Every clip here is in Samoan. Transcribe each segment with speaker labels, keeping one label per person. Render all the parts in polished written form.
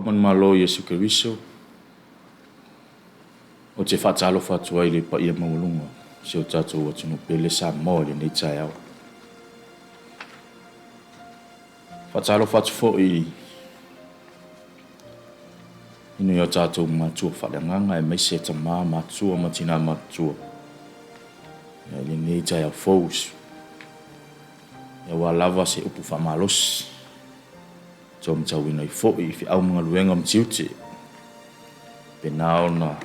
Speaker 1: Faamanumalo Iesu Keriso, ou te faatalofa atu ai i le paia maualuga o si o tatou atunuu pele Samoa i lenei taeao. Faatalofa atu foi i nui o tatou matua faaleagaga aemaise tama matua ma tina matua i lenei taeao fou aua lava se upu faamalosi tou matauina ai foi i feau ma galuega ma tiute pena ona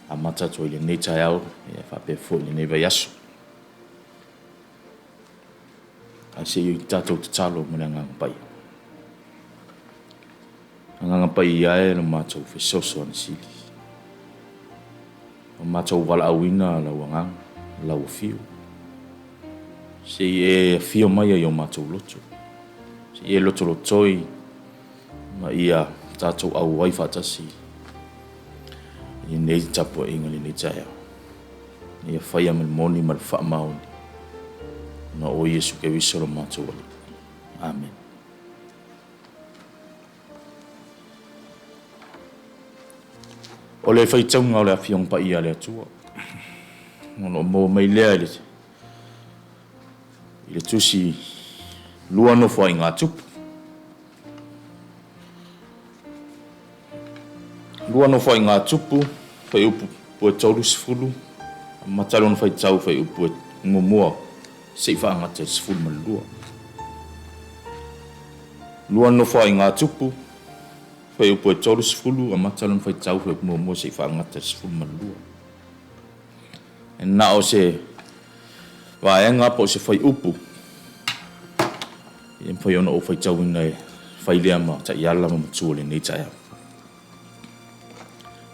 Speaker 1: amata atu ai lenei taeao faapea foi lenei vaiaso. Ae se i tatou tatalo ma le Agaga Paia. Agaga Paia e lo matou fesoasoani sili. O matou valaauina lau Agaga, lau afio. Se i e afio mai ai o matou loto. Se i e lotolotoi ma ia tatou auai faatasi i lenei tapuaiga i lenei taeao. Ia faia ma le moni ma le faamaoni ona o Iesu Keriso lo matou Alii. Amen. O le faitauga o le Afioga Paia a le Atua, o lo o maua mai lea i le tusi lua Nofoaiga Tupu. Lua Nofoaiga Tupu, fuaiupu 30, amata lona faitau fuaiupu muamua seia faagata i le 12. Lua Nofoaiga Tupu, fuaiupu 30, amata lona faitau fuaiupu muamua seia faagata i le 12. E na o se vaega po o se fuaiupu e mafai ona ou faitauina e fai lea ma taiala ma matua o lenei taeao.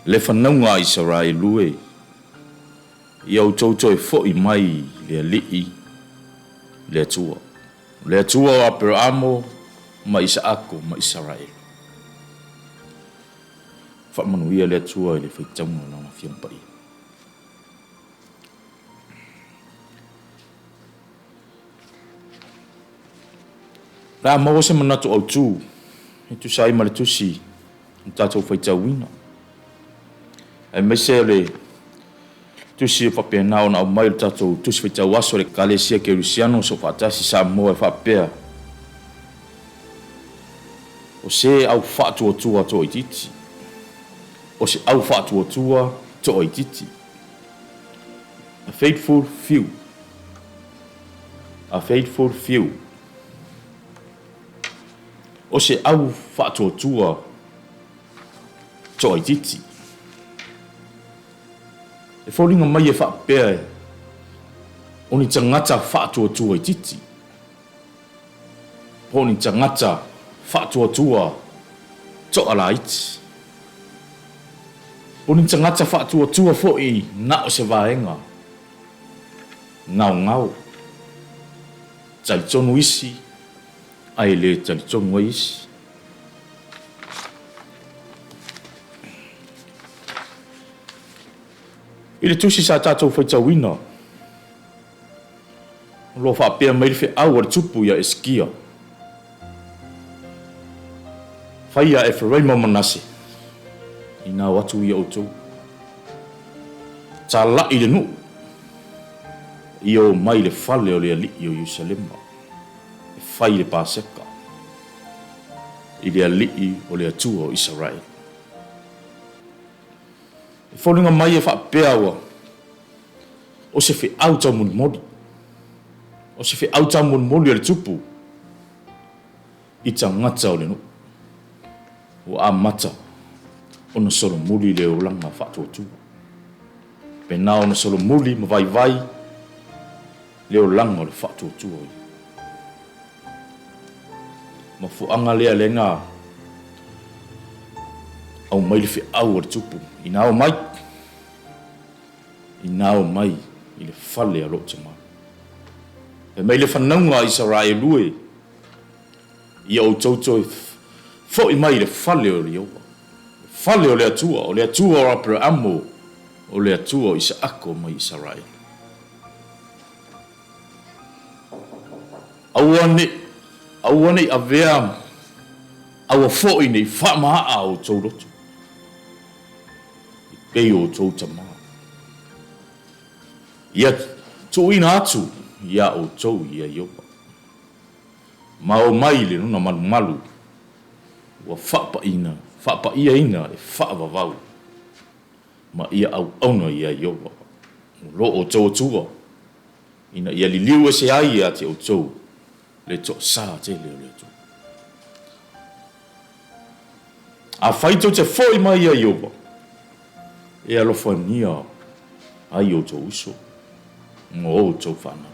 Speaker 1: Le fanauga a Isaraelu e, ia outou toe foi mai i le Alii le Atua, o le Atua o Aperaamo ma Isaako ma Isaraelu. Faamanuia le Atua i le faitauga o Lana Afioga Paia. Pe a maua se manatu autu e tusa ai ma le tusi na tatou faitauina, aemaise o le tusi e faapena ona aumai o le tatou tusi faitau aso a le Ekalesia Kerisiano Soofaatasi Samoa e faapea, O se au faatuatua toaitiiti, o se au faatuatua toaitiiti. A faithful few. A faithful few. O se au faatuatua toaitiiti. E foliga mai e faapea o ni tagata faatuatua itiiti, po o ni tagata faatuatua toalaiti, po o ni tagata faatuatua foi na o se vaega ngaongao, talitonu isi ae le talitonu ai isi. I le tusi sa tatou faitauina, o lo o faapea mai le feau a le tupu ia Esekia, Fai ia Eferaima ma Manase, ina o atu ia outou, talai le nuu, ia o mai le fale o le alii o Ierusalema, e fai le Paseka i le Alii o le Atua o Isaraelu. E foliga mai e faapea ua o se feau taumolimoli, o se feau taumolimoli a le tupu i tagata o le nuu. Ua amata ona solomuli le olaga faatuatua. Pena ona solomuli ma vaivai le olaga o le faatuatua o ia. Mafuaaga lea lea na aumai le feau a le tupu, ina o mai, ina o mai i le fale a lou tama. Fai mai le fanauga a Isaraelu e, ia outou toe foi mai i le fale o Ieova, le fale o le Atua, o le Atua o Aperamo, o le Atua o Isaako ma Isaraelu. Aua ne, aua ne i avea Aua foi ne i faamaaa outou loto e pei o outou tama. Ia tuuina atu iā outou ia Ieova, ma omai i le lona malumalu ua faapaʻina, faapaʻiaina e faavavau, ma ia auauna iā Ieova, o lo outou Atua, ina ia liliu ese ai ia te outou le toasā tele o le Atua. Afai tou te foi mai ia Ieova, e alofania ai outou uso ma outou fanau.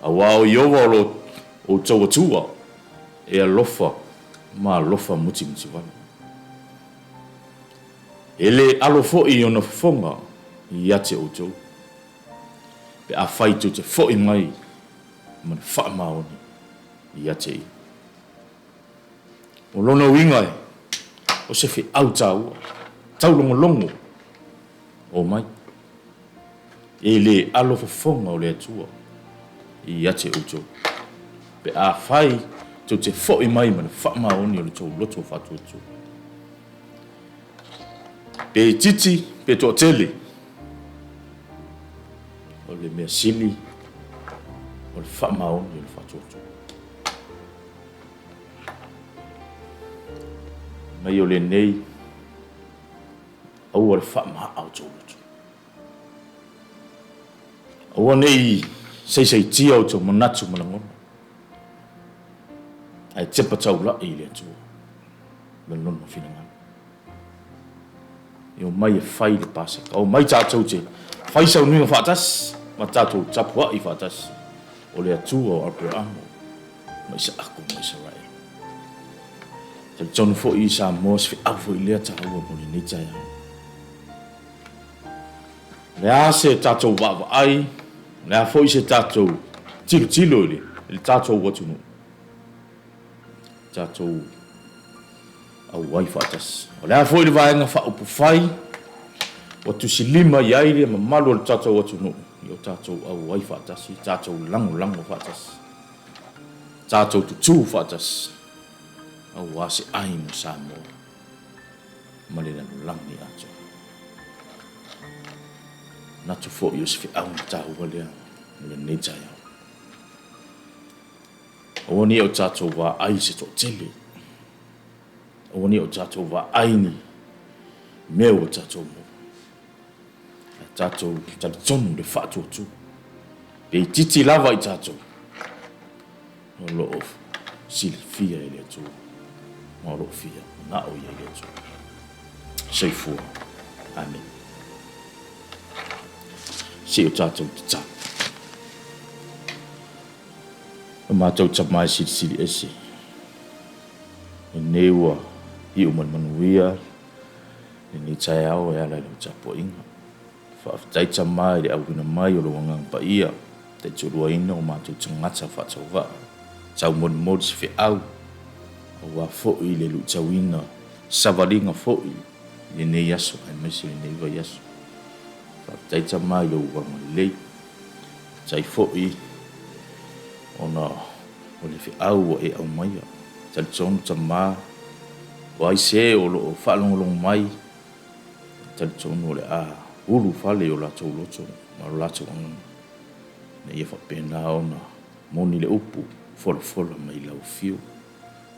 Speaker 1: Aua o Ieova o lo outou Atua, e alofa ma alofa mutimutivala. E le alo foi ona fofoga ia te outou, pe afai tou te foi mai ma le faamaoni ia te ia. O lona uiga e, o se feau taua, taulogologo, omai. E le alo fofoga o le Atua ia te outou, pe afai tou te foi mai ma le faamaoni o le tou loto faatuatua. Pe itiiti pe toatele, o le mea sili o le faamaoni o le faatuatua. Mai o lenei, aua le faamaaa o tou loto. Aua ne i saisaitia outou manatu ma lagona, ae tepa taulai i le Atua ma Lona finagalo. E omai e fai le Paseka. Omai tatou te fai sauniga faatasi ma tatou tapuai faatasi o le Atua o Aperamo ma Isaako ma Isaraelu. Talitonu foi i Samoa se feau foi lea taua mo lenei taeao. O le a se tatou vaavaai, o le a foi se tatou tilotilo i le tatou atunuu, tatou auai faatasi. O le a foi le Vaega Faaupufai ua tusilima i ai le mamalu o le tatou atunuu, ia o tatou auai faatasi, tatou lagolago faatasi, tatou tutū faatasi aua se ai mo Samoa ma le lalolagi atoa. Manatu foi o se feauga taua lea mo lenei taeao. Aua ne i o tatou vaai i se toatele. Aua ne i o tatou vaai ni mea ua tatou maua. Ae tatou talitonu le faatuatua. Pe itiiti lava i tatou, o lo o silafia e le Atua ma o lo o fia manao i ai le Atua. Soifua. Amene. Se i o tatou tatalo. O matou tama e silisili ese, lenei ua iu ma le manuia lenei taeao e ala i lau tapuaiga. Faafetai tama i le auina mai o lou Agaga Paia, taitoluaina o matou tagata faatauvaa, taumolimoli se feau, aua foi le luitauina savaliga foi i lenei aso aemaise lenei vaiaso. Faafetai tama i lou agalelei. Faafetai foi ona o le feau ua e aumaia. Talitonu tama, o ai se o lo o faalogologo mai, talitonu o le a ulu fale i o latou loto ma lo latou agaga, ina ia faapena ona moni le upu folafola mai lau afio.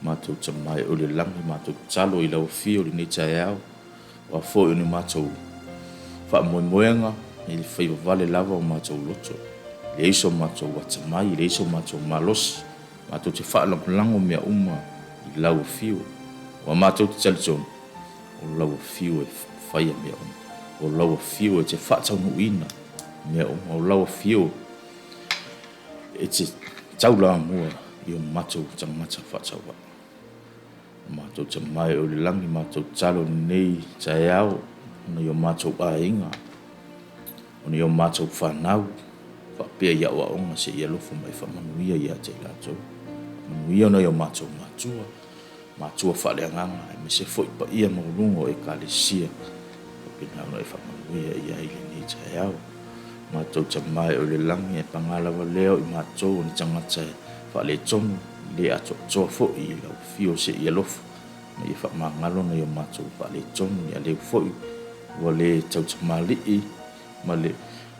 Speaker 1: Matou Tama e oe le lagi, matou tatalo i lau Afio i lenei taeao, aua foi o ni matou faamoemoega i le faiva vale lava o matou loto. E leai so matou atamai, e leai so matou malosi, matou te faalagolago mea uma i lau Afio. Aua matou te talitonu, o lau Afio e faia mea uma, o lau Afio e te faataunuuina mea uma, o lau Afio E te taulamua i o matou tagata faatauvaa. O matou tamae o le lagi, matou tatalo i lenei taeao ona i o matou aiga, ona i o matou fanau, faapea i aoaoga se i alofa mai faamanuia ia te i latou. Manuia ona i o matou matua, matua faaleagaga, aemaise foi paia maualuga o Ekalesia, faapena ona e faamanuia i ai lenei taeao. Matou Tama e o i le lagi, e paga lava lea o i matou o ni tagata e faaletonu, le atoatoa foi i lau afio se i alofa ma ia faamagalo nai o matou faaletonu ni aleu foi ua le tautamalii ma le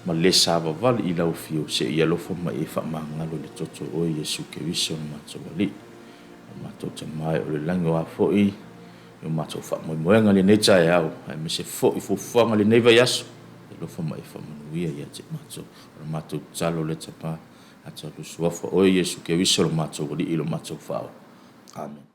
Speaker 1: ma le savavali i lau afio se i alofa ma e faamagalo i le toto o oe Iesu Keriso lo matou Alii. O matou Tama e o le lagi o a foi i o matou faamoemoega i lenei taeao, aemaise foi fuafuaga i lenei vaiaso, e alofa ma e faamanuia ia te matou. O le matou tatalo lea Tama, ata lou Suafa oe Iesu Keriso lo matou Alii lo matou Faaola. Amen.